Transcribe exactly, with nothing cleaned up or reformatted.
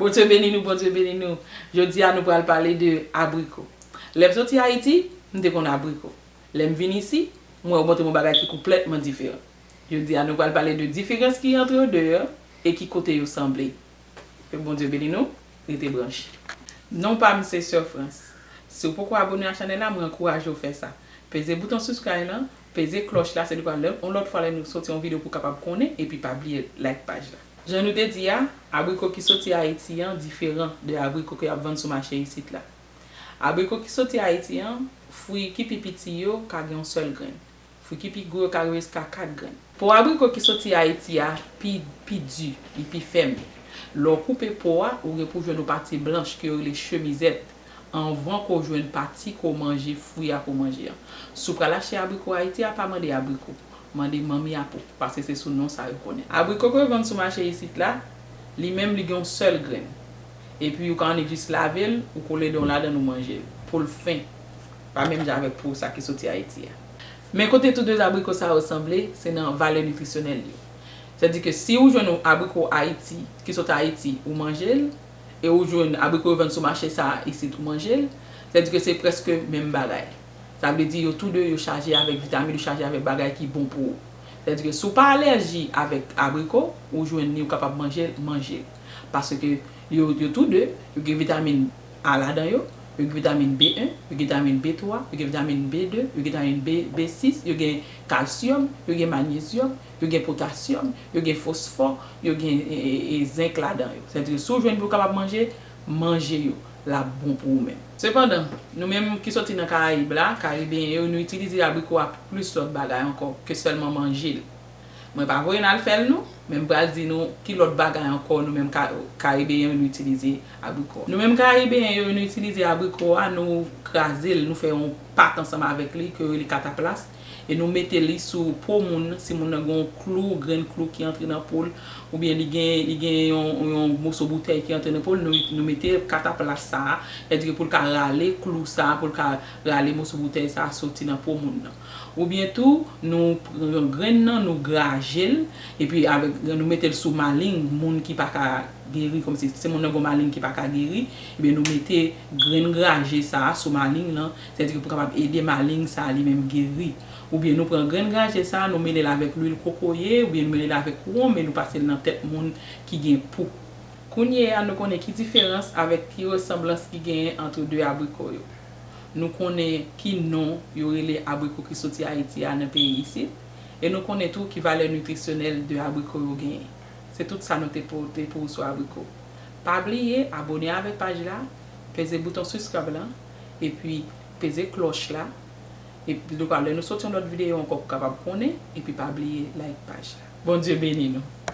Bondye beni nou, Bondye beni nou. Jodi a nou pral pale de abriko. Lè m soti Ayiti, m te konn abriko. Lè m vin isi, mwen montre yon bagay ki konplètman diferan. Jodi a nou pral pale de diferans ki antre yo de e ki kote yo sanble. Ke Bondye beni nou, rete branche. Non pa m se Sè Frans. Si w poko abone a chanèl la, mwen ankouraje w fè sa. Peze bouton subscribe lan, peze klòch la, se dekwa lè yon lòt fwa lè nou soti yon videyo pou w kapab konnen, epi pa bliye like paj la. Jan nou te di a, abriko ki soti Ayiti an diferan de abriko ke y ap vann sou mache isit la. Abriko ki soti Ayiti an, fwi ki pi piti yo ka gen yon sèl grenn. Fwi ki pi gwo yo ka rive jiska kat grenn. Po abriko ki soti Ayiti a pi, pi di, li pi fèm. Lè w koupe po a, ou gen pou jwenn yon pati blanch ke yo rele chemizèt, anvan ke w jwenn pati ke w manje, fwi a ke w manje an. Si w pral achte abriko Ayiti a, pa mande abriko. Mande manmi a po, paske se sou non sa yo konnen. Abriko ke yo vann sou mache isit la, li menm li gen yon sèl grenn. Epi ou ka annik jis lave l, ou kole dan w ladan l, ou manje l. Po l fen. Pa menm jan avèk po sa ki soti Ayiti a. Men kote tou de abriko sa yo sanble, se nan valè nitrisyonèl yo. Sètadi ke si ou jwenn yon abriko Ayiti, ki sot Ayiti, ou manje l, e ou jwenn abriko yo vann sou mache sa a isit, ou manje l, sètadi ke se prèske menm bagay. Sa vle di yo tou de yo chaje avèk vitamin, yo chaje avèk bagay ki bon pou ou. Sètadi ke si w pa alèji avèk abriko, ou jwenn li, ou kapab manje l, manje l. Paske yo, yo tou de, yo gen vitamin A ladan yo, yo gen vitamin B en, yo gen vitamin B twa, yo gen vitamin B de, yo gen vitamin B, B sis, yo gen kalsyòm, yo gen manyezyòm, yo gen potasyòm, yo gen fosfò, yo gen, e, e, e, zenk ladan yo. Sètadi ke si w jwenn pou w kapab manje, manje yo, l ap bon pou ou menm. Sepandan, nou menm ki soti nan Karayib la, Karibeyen yo, nou itilize abriko a pou plis lòt bagay ankò ke sèlman manje l. Mwen pa voye n al fè l non, men m pral di nou ki lòt bagay ankò nou menm Ka-, Karibeyen yo nou itilize abriko. Nou menm Karibeyen yo nou itilize abriko a, nou kraze l, nou fè yon pat ansanm avèk li ke yo rele kataplas, e nou mete li sou po moun nan. Si moun nan gen yon klou, grenn klou ki antre nan po l, oubyen li gen, li gen yon, yon moso boutèy ki antre nan po l, nou, nou mete kataplas sa a, sètadi ke pou l ka rale klou sa a, pou l ka rale moso boutèy sa a soti nan po moun nan. Oubyen tou, nou pran grenn nan, nou graje l, epi avèk, nou mete l sou maling, moun ki pa ka geri, kòmsi se moun nan gen maling ki pa ka geri, ebyen nou mete grenn graje sa a sou maling nan, sètadi ke pou kapab ede maling sa a li menm geri. Oubyen nou pran grenn graje sa a, nou mele l avèk lwil kokoye, oubyen nou mele l avèk wonm, e nou pase l nan tèt moun ki gen pou. Kounye a, nou konnen ki diferans avèk ki resanblans ki genyen ant de abriko yo. Nou konnen ki non yo rele abriko ki soti Ayiti a nan peyi isit, e nou konnen tou ki valè nitrisyonèl de abriko yo genyen. Se tout sa nou te pote pou ou sou abriko. Pa bliye abone avèk paj la, peze bouton subscribe lan, epi peze klòch la, epi lè nou soti yon lòt videyo ankò pou kapab konnen, epi pa bliye like paj la. Bondye beni nou.